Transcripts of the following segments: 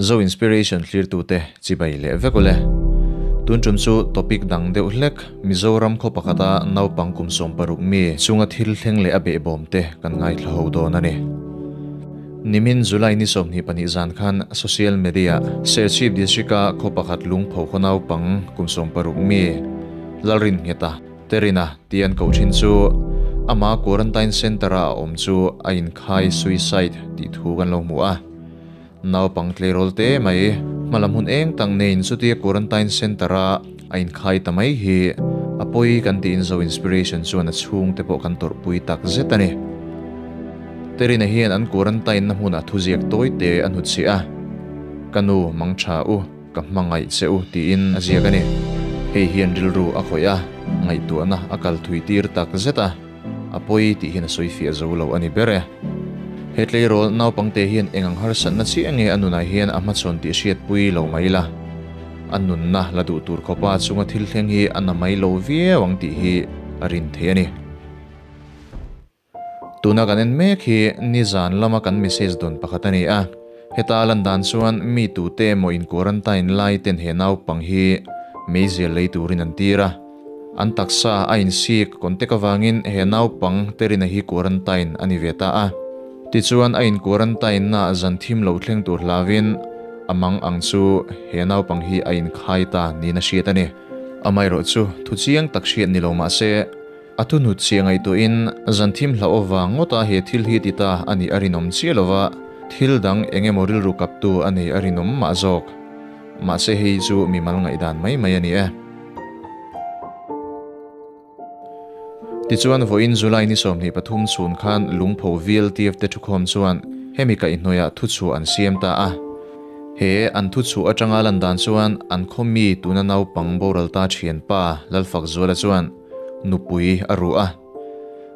Zo Inspiration thlirtute chibai leh vek ule. Tun tum chu topic dang deuh hlek Mizoram khaw pakhata naupang kum 16 mi chunga thil thleng leh a behbawm te kan ngaithla ho dawn a ni. Nimin July ni 22 zan khan social media Serchhip District-a khaw pakhat lungpho khaw naupang kum 16 mi Lalrin Ngheta Terina tih an koh thin chu ama quarantine centre-a a awm chu a inkhai suicide tih thu kan lo hmu a. Naupang tleirawl te mai hmalam hun eng tak neiin chutia quarantine centre-a a inkhai ta mai hi a pawi kan tiin Zo Inspiration chuan a chhungte pawh kan tawrhpui tak zet a ni. Terina hian an quarantine na hmunah thuziak tawi te a hnutchhiah a, Ka nu mang tha u, ka hmangaih che u tiin a ziak a ni. Hei hian rilru a khawih a, ngaihtuahna a kal thui tir tak zet a, a pawi tih hian a sawi fiah zo lo a ni ber e. He tleirawl naupangte hian eng ang harsatna chiah nge a nunah hian a hmachhawn tih hriatpui lo mai la. A nunna la duh tur khawpa chunga thil thleng hi a na mai lo viau ang tih hi a rin thei a ni. Tuna kan en mek hi nizan lama kan message dawn pakhat a ni a. Heta a lan dan chuan mi tute emaw in quarantine lai ten he naupang hi meizial lei turin an tir a. An taksa a insik contact avangin he naupang Terina hi quarantine a ni ve ta a. Tichuan a in quarantine na zan thim lo thleng tur hlauin a mang ang chu he naupang hi a inkhai ta niin a hriat a ni. Amaherawh chu thu chiang tak hriat ni lo mahse, A thuhnut chhia ngaihtuahin zan thim hlauh avang ngawta he thil hi ti ta a nih a rinawm chiah lova, thil dang eng emaw rilru kaptu a nei a rinawm mah zawk. Mahse hei chu mimal ngaihdan mai mai a ni e. Tichuan vawiin July ni 23 chhun khan Lungpho VLTF te thukhawm chuan hemi kaihhnawihah thuchhuah an siam ta a. He an thuchhuah atanga lan dan chuan an khaw mi tuna naupang boral ta thianpa Lalfakzuala chuan nupui a ruh a.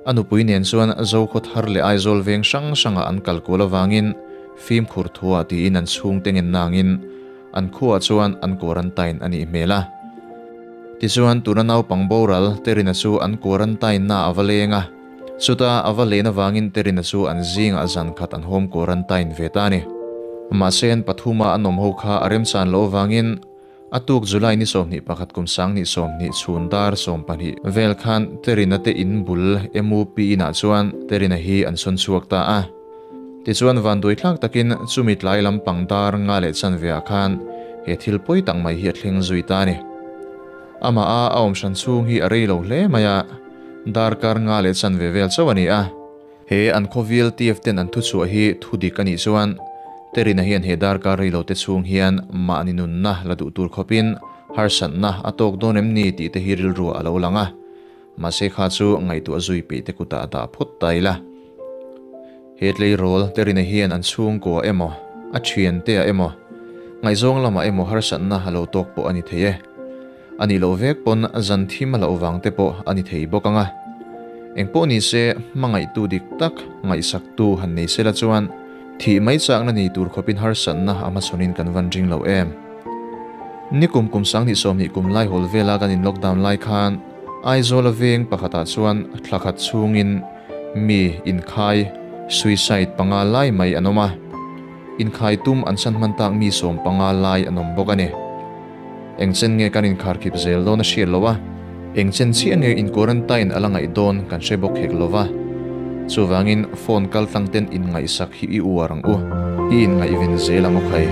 A nupui nen chuan Zokhaw thar leh Aizawl veng hrang hrangah an kal kual avangin fimkhur thuah tiin an chhungte ngen nangin an khuaah chuan an quarantine a nih hmel a. Tichuan tuna naupang boral Terina chu an quarantine na a va leng a. Chuta a va len avangin Terina chu an zingah zan khat an home quarantine ve ta a ni. Mahse an pathuma an awm ho kha a remchan loh avangin A tuk July ni 21 kum 2020 chhun dar 12 vel khan Terina te in bul MUP inah chuan Terina hi an sawn chhuak ta a. Tichuan vanduai thlak takin chumi tlai lampang dar nga leh chanve ah khan he thil pawi tak mai hi a thleng zui ta a ni. Amah a a awm hran chhung hi a rei lo hle mai a, darkar nga leh chanve vel chauh a ni a. He an khawvel TF ten an thuchhuah hi thu dik a nih chuan Terina hian he darkar rei lo te chhung hian mahni nunna la duh tur khawpin harsatna a tawk dawn em ni tih te hi rilruah a lo lang a. Mahse kha chu ngaihtuah zui peih te kutah a dah phawt ta ila. He tleirawl Terina hian an chhungkua emaw, a thiante ah emaw, ngaihzawng lamah emaw harsatna a lo tawk pawh a ni thei e. A nih loh vek pawn zan thim a loh vang te pawh a ni thei bawk ang a. Engpawh ni se, hmangaihtu dik tak, ngaihsaktu han nei sela chuan thih mai chakna nei tur khawpin harsatna a hmachhawnin kan van ring lo em. Nikum kum 2020 kum lai hawl vela kan in lockdown lai khan Aizawl a veng pakhatah chuan thla khat chhungin mi inkhai, suicide, panga lai mai an awm a. Inkhai tum an san hman tak mi 15 lai an awm bawk a ni. Eng chen nge kan inkharkhip zel dawn a hriat lo a, eng chen chiah nge in quarantine a la ngaih dawn kan hre bawk hek lo va. Chuvangin phone kal tlang ten inngaihsak hi i uar ang u, i inngaihven zel ang u khai.